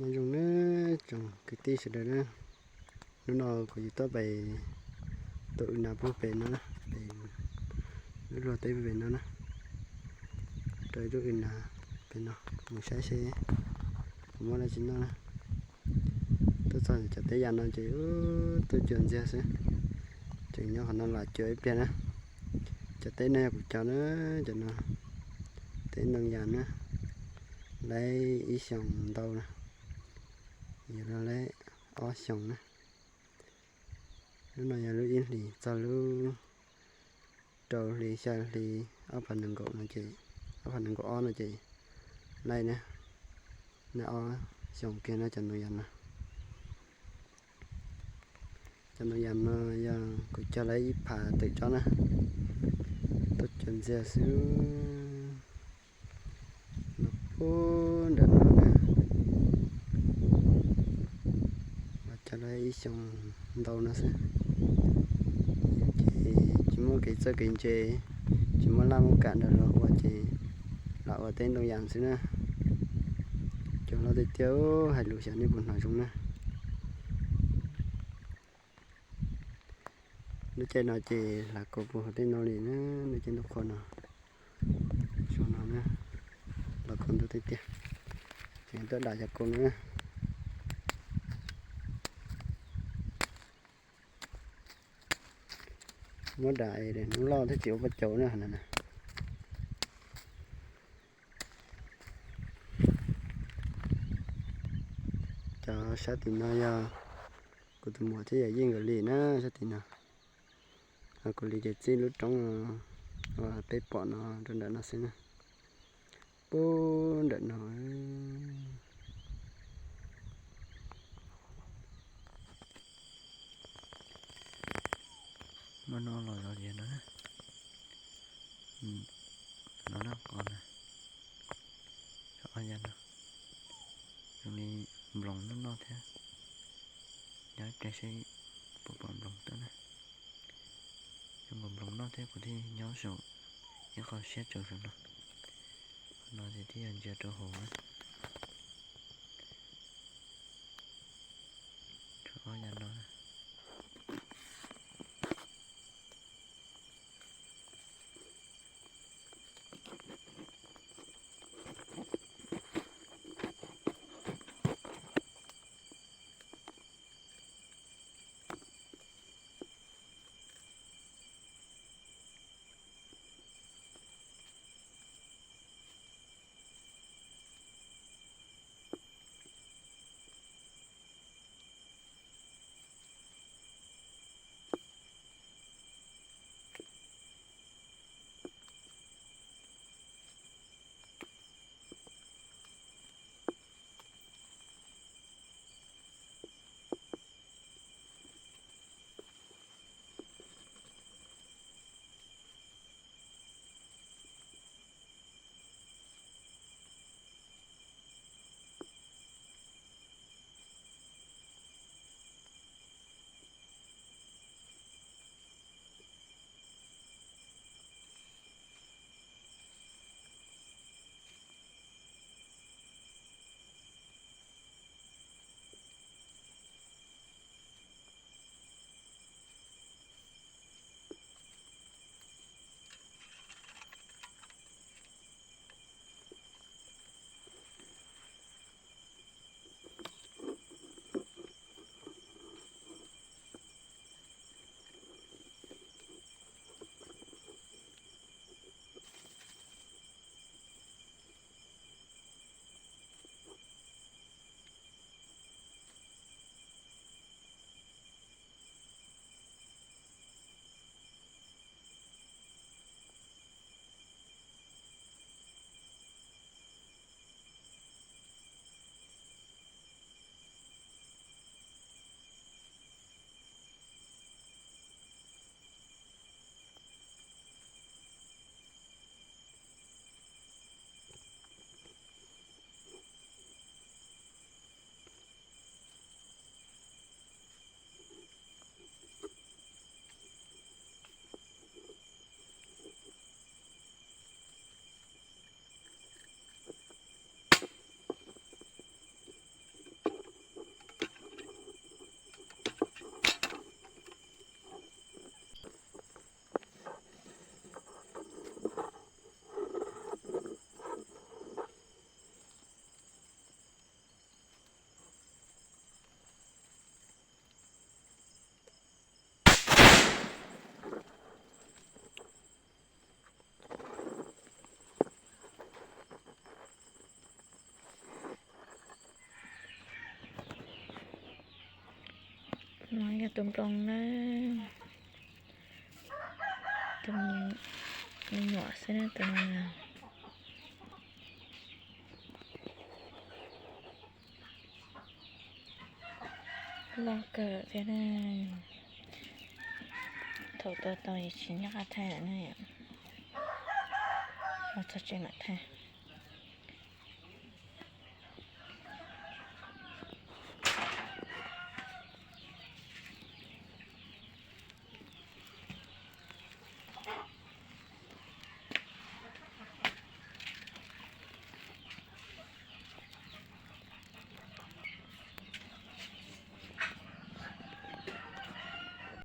Nyob zoo na tsoom kwv tij sawv daws na, hnub no kuv yuav tuaj pem tus w nas puag pem no na, pem lub luag teb pem no na, rau ib lub w nas pem no, mus saib seb puas muaj dab tsi noj na. Tuaj txog cov teb yam no ces tuaj cuag ntxiag xwb, tseem nyob qhov no lam cuag ib pliag na. Cov teb no yog kuv cog na, cov no teb ntoo yas na, laib ib xyoos ntau na, yuav luag laib ob xyoos na. Lub no yog lub ib hlis txog lub rau hli xya hli ob phav nees nkaum no ces, ob phav nees nkaum ob no ces laib na, laib ob xyoos kiag na cov ntoo yas no. Cov ntoo yas no yog kuv cog laib ib phav tawm tsob na, tuaj cuag ntxiag xwb. No puag nram no na, los cog laib ib xyoos ntau no xwb. Ces tsis muaj kev txawj kev ntse, tsis muaj laj muaj kam ntawm los ua ces lam ua teb ntoo yas xwb na. Cov loj tiag tiag, hais lus xyov nej puas hnov zoo na. Lub caij no ces hlav kaus puag hauv tej no li na, lub caij ntuj qhua no, xyoo no na, los kaus ntuj tiag tiag, ces tuaj dam cov kaus no na. Muab dam es hnub loj thiaj tsis ua pob caus na. Cov sab tim no yog kuv tus muam thiab yawm yij nkawd li na, sab tim no. Ho kuv li ces txij lub roob uas peb pom no rau nram no xwb na. Puag nram no. Muaj no los zov zias no. No na, qos na, ob ya no, zoo li nploos noj noj thiab. Nyob ib pliag seb puas pom nploos tuaj na. Zoo nkaus nploos noj thiab kuv thiaj nyob saum ib qho siab tsaus saum no. Qhov no ces thiaj yog ntsia rau hauv na. Tshuav ob ya no. Tus nploos na, tus me nyuam xwb na tus no na. Loj kawg thiab na. Thaum tua tau es tsis nyob qab thaij lawm na. Los txog tsev mam thaij.